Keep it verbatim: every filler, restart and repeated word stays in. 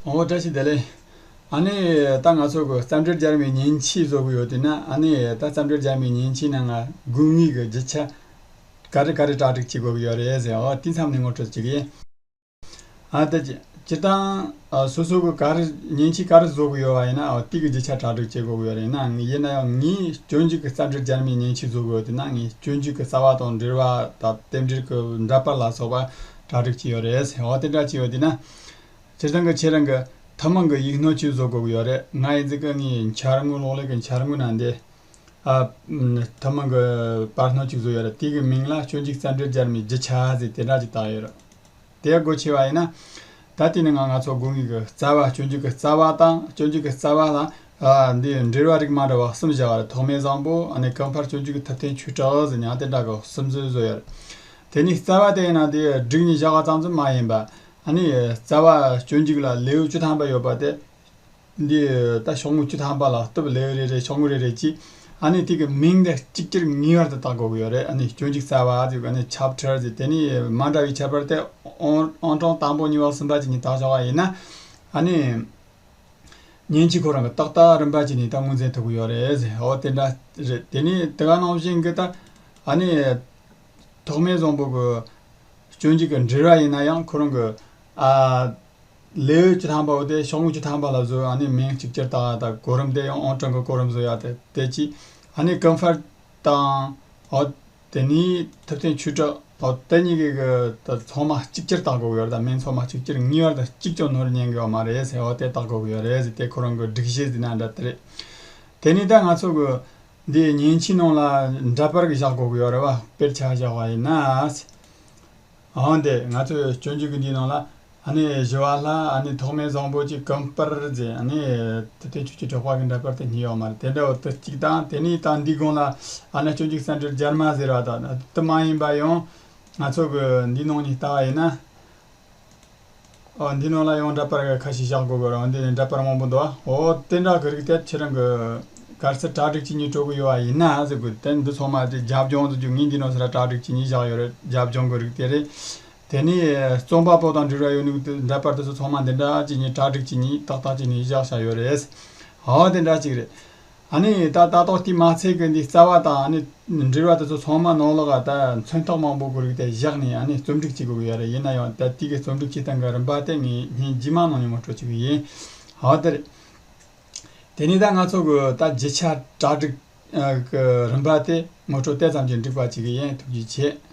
འོ། བཀྲ་ཤིས་བདེ་ལེགས། ཨ་ནི་ད་ང་ཚོ་གི་རྩ་འགྲེལ་རྒྱལ་མའི་མཉེན་ཆས་བཟོ་གི་ཡོད་དུས་ན། ཨ་ནི་ད་རྩ་འགྲེལ་རྒྱལ་མའི་མཉེན་ཆས་ནང་ང་དགོས་ངེས་ཀྱི་རྒྱུ་ཆ་ག་རེ་ག་རེ་གྲ་སྒྲིག་བྱེད་དགོས་ཀྱི་ཡོད་རེད་ཟེར། འོ། དེ་མཚམས་ནས་ངོ་སྤྲོད་བྱེད་ཀྱི་ཡིན། ཨ། ད་སྤྱིར་བཏང་། ཨ། སོ་སོ་གི་ག་རེ་མཉེན་ཆས་ག་རེ་བཟོ་གི་ཡོད་པ་ཡིན་ན། འོ། དེ་གི་རྒྱུ་ཆ་གྲ་སྒྲིག་བྱེད་དགོས་ཀྱི་ཡོད་རེད། ཡིན་ན་ཡིན་ན་ཡང་ངས་སྤྱོད་འཇུག་གི་རྩ་འགྲེལ་རྒྱལ་མའི་མཉེན་ཆས་བཟོ་གི་ཡོད་དུས་ན། ངས་སྤྱོད་འཇུག་གི་རྩ་བ་དང་འགྲེལ་པ་དང་རྟེན་འབྲེལ་གྱི་འདྲ་པར་ལ་སོགས་པ་གྲ་སྒྲིག་བྱས་ཡོད་རེད། འོ། དེ་འདྲ་བྱས་ཡོད་དུས་ན། སྤྱིར་བཏང་གི་ཁྱེད་རང་གི་ཐུན་མོང་གི་ཡིག་སྣོད་ཅིག་བཟོ་དགོས་ཀྱི་ཡོད་རེད། ང་ཡིན་ཙི་གི་ངའི་འཆར་ངོས། གློག་ཀླད་ཀྱི་འཆར་ངོས་ནང་འདི། ཨ། ཐུན་མོང་གི་པར་སྣོད་ཅིག་བཟོ་ཡོད་རེད། དེ་གི་མིང་ལ་སྤྱོད་འཇུག་རྩ་འགྲེལ་རྒྱལ་མའི་རྒྱུ་ཆ་ཟེར་དེ་འདྲ་ཅིག་བཏགས་ཡོད་རེད། དེ་སྒོ་ཕྱེ་བ་ཡིན་ན། ད་དེ་ནི་ང་ང་ཚོ་དགོས་ངེས་ཀྱི་རྩ་བ། སྤྱོད་འཇུག་གི་རྩ་བ་དང་། སྤྱོད་འཇུག་གི་རྩ་བ་ལ། ཨ། འདི་འགྲེལ་པ་རིགས་མ་འདྲ་བ་གསུམ་བཞག་པ་རེད། ཐོགས་མེད་བཟང་པོ། ཨ་ནི་ཀུན་ཕར་སྤྱོད་འཇུག་གི་ཐུབ་བསྟན་ཆོས་གྲགས་ཟེར་ནས་དེ་འདྲ་གི་གསུམ་ཚོ་བཟོ་ཡོད་རེད། དེ་ནི་རྩ་བ་དེ་ཡིན་ན་དེ་བསྒྲིགས་ནས་བཞག་པ་ཙམ་ཙམ་མ་ཡིན་པ། ཨ་ནི་རྩ་བ་སྤྱོད་འཇུག་ལ་ལེའུ་བཅུ་ཐམ་པ་ཡོད་པ་དེ། འདི་ད་ཤོག་ངོས་བཅུ་ཐམ་པ་ལ་སྟབས་ལེའུ་རེ་རེ། ཤོག་ངོས་རེ་རེ་གྱིས། ཨ་ནི་དེ་གི་མིང་དེ་གཅིག་གྱུར་ངེས་པར་དུ་བཏགས་དགོས་ཀྱི་ཡོད་རེད། ཨ་ནི་སྤྱོད་འཇུག་རྩ་བ་ཟེར། ཨ་ནི་ཆེབ་ཊར་ཟེར། དེ་ནི་མ་འདྲ་བའི་ཁྱད་པར་དེ་ཨང་ཨང་གྲངས་དང་པོ་གཉིས་པ་གསུམ་པ་བྱས་ནས་བཏགས་བཞག་པ་ཡིན་ན། ཨ་ནི་མཉེན་ཆས་ཁོ་རང་གི་ཏག་ཏག་རིམ་པ་བྱས་ནས་ད་ངོས་འཛིན་ཐུབ་ཀྱི་ཡོད་རེད་ཟེར། འོ། དེ་འདྲ་རེད། དེ་ནི་དེ་ག་ནང་བཞིན་གྱི་ད། ཨ་ནི་ཐོགས་མེད་བཟང་པོ་གི་སྤྱོད་འཇུག་གི་འགྲེལ་པ་ཡིན་ན་ཡང་ཁོ་རང་གི། ཨ། ལེའུ་བཅུ་ཐམ་པ་འོ་དེ་ཤོག་ངོས་བཅུ་ཐམ་པ་ལ་བཟོ། ཨ་ནི་མིང་གཅིག་གྱུར་བཏགས། ད་གོ་རིམ་དེ་ཡང་ཨང་གྲངས་ཀྱི་གོ་རིམ་བཟོ་ཡ་དེ་དེ་གྱིས། ཨ་ནི་ཀུན་ཕར་དང་། འོ། དེ་ནས་ཐུབ་བསྟན་ཆོས་གྲགས། འོ། དེ་གཉིས་ཀྱི་གི་ད་ཚང་མ་གཅིག་གྱུར་བཏགས་དགོས་ཀྱི་ཡོད་རེད། ད་མིང་ཚང་མ་གཅིག་གྱུར་ངེས་པར་དུ་གཅིག་ཀྱང་ནོར་ཉན་གྱི་ཡོད་མ་རེད་ཟེར། འོ། དེ་བཏགས་དགོས་ཀྱི་ཡོད་རེད་ཟེར། དེ་ཁོ་རང་གི་སྒྲིག་གཞི་ཟེར་ན་འདྲ་དེ་རེད། དེ་ནས་ད་ང་ཚོ་གི་འདི་མཉེན་ཆས་ནང་ལ་འདྲ་པར་གྱི་བཞག་དགོས་ཀྱི་ཡོད་རེད་བ། དཔེར་ཆ་བཞག་པ་ཡིན་ན། འོ། འདི་ང་ཚོའི་སྤྱོད་འཇུག་གི་འདིའི་ནང་ལ། ཨ་ནི་ཞི་བ་ལྷ། ཨ་ནི་ཐོགས་མེད་བཟང་པོ་གྱི་ཀུན་པར་ཟེར། ཨ་ནི་ཐུབ་བསྟན་ཆོས་ཀྱི་གྲགས་པ་གི་འདྲ་པར་དེ་གཉིས་ཡོད་མ་རེད། དེ་འདྲ་བོ་དེ་གཅིག་དང་། དེ་ནས་ད་འདིའི་སྒང་ལ། ཨ་ནི་སྤྱོད་འཇུག་རྩ་འགྲེལ་རྒྱལ་མ་ཟེར་བ་དང་དེ་མ་ཡིན་པ་ཡང་ང་ཚོ་གི་འདིའི་ནང་ནས་ལྟ་བ་ཡིན་ན། ཨོ། འདི་ནང་ལ་ཡང་འདྲ་པར་ཁ་ཤས་བཞག་དགོས་ཀྱི་རེད། འདི་ནས་འདྲ་པར་མང་པོ་འདུག། ཨོ། དེ་འདྲ་གི་རིགས་དེ་ཁྱེད་རང་གི་ག་རེ་ཟེར། གྲ་སྒྲིག་བྱེད་ནས་སྤྲོད་ཀྱི་ཡོད་པ་ཡིན་ན་ཟེར་དགོས། དེ་འདི་ཚང་མ་དེ་རྒྱབ་ལྗོངས་ཟེར་རྒྱུ། ངས་འདི་ནང་ཟེར་གྲ་སྒྲིག་བྱེད་ནས་བཞག་ཡོད་རེད། རྒྱབ་ལྗོངས་གི་རིགས་དེ་རེད། དེ་ནས་རྩོམ་པ་པོ་དང་འབྲེལ་བ་ཡོད་ནི་འདྲ་པར་དེ་ཚོ་ཚང་མ་འདི་འདྲ་བྱེད་ནས་གྲ་སྒྲིག་བྱེད་ནས་ཏག་ཏག་བྱེད་ནས་བཞག་བཞག་ཡོད་རེད། ཨོ། དེ་འདྲ་ཅིག་རེད། ཨ་ནི་ད་ལྟ་རྟོག་དེ་མ་ཚད་ཀྱི་འདི་རྩ་བ་དང་། ཨ་ནི་འགྲེལ་པ་དེ་ཚོ་ཚང་མ་ནང་ལོགས་ལ་ད་མཚོན་རྟགས་མང་པོ་གི་རིགས་དེ་བཞག་ནས། ཨ་ནི་རྩོམ་སྒྲིག་བྱེད་དགོས་ཀྱི་ཡོད་རེད། ཡིན་ན་ཡང་ད་དེ་གི་རྩོམ་སྒྲིག་བྱེད་སྟངས་ཀྱི་རིམ་པ་དེ་ངས་སྔོན་རྗེས་མ་ནང་ནས་ངོ་སྤྲོད་བྱེད་ཀྱི་ཡིན། ཨོ། དེ་རེད། དེ་ནས་ད་ང་ཚོ་གི་ད་རྒྱུ་ཆ་གྲ་སྒྲིག་གི་རིམ་པ་དེ་ངོ་སྤྲོད་དེ་ཙམ་གྱིས་འགྲིག་པ་བྱེད་ཀྱི་ཡིན། ཐུགས་རྗེ་ཆེ།